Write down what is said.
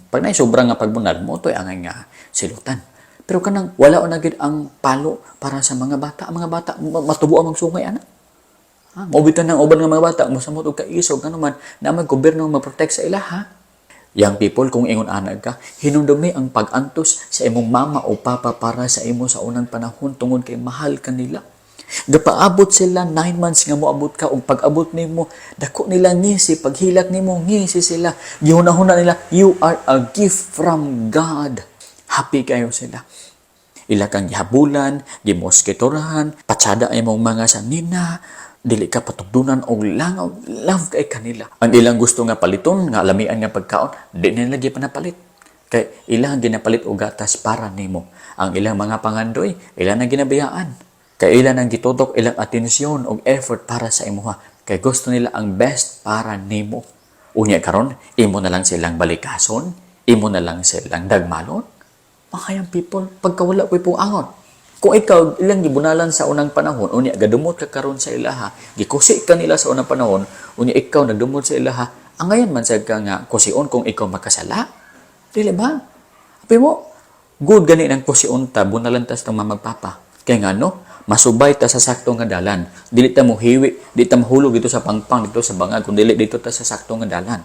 Pag naay sobra nga pagbunal mo to'y angay nga silutan. Pero kanang wala na gid ang palo para sa mga bata. Ang mga bata matubo ang magsungay ana. Ha? Mao ng uban nga mga bata, mosamot og kaisog ano man na may gobyerno ma-protect sa ilaha. Young people, kung ingon ana ka, hinumdumi ang pag-antos sa imong mama o papa para sa imo sa unang panahon tungod kay mahal ka nila. Gapaabot sila 9 months nga moabot ka ug pag-abot nimo, dako nila ngisi, paghilak nimo, ngisi sila. Gihuna-huna nila, you are a gift from God. Happy kayo sila. Ila kang gihabulan, gimoskitorahan, patsada imong mga sanina, dili ka patugdunan og langaw, love kay kanila. Ang ilang gusto nga paliton, nga lamian nga pagkaon, di nila gipanapalit. Kay ilang ginapalit og gatas para nimo. Ang ilang mga pangandoy, ilang na ginabayaan. Kay ilang ang gitutok ilang atensyon og effort para sa imuha. Kay gusto nila ang best para nimo. Unya karon, imo na lang silang balikason, imo na lang silang dagmalon. Mga young people, pagkawala ko'y puangon. Kung ikaw ilang gibunalan sa unang panahon, unya gadumot ka karon sa ilaha, gikusi ka nila sa unang panahon, unya ikaw nagdumot sa ilaha, angayan man sad ka nga kusion kung ikaw makasala. Dili ba? Api mo, good gani ng kusion ta, bunalan ta sa mama papa. Kaya nga no, masubay ta sa sakto nga dalan. Dili ta mohiwi, di ta mahulog dito sa pangpang, dito sa bangag, kung dili dito ta sa sakto nga dalan.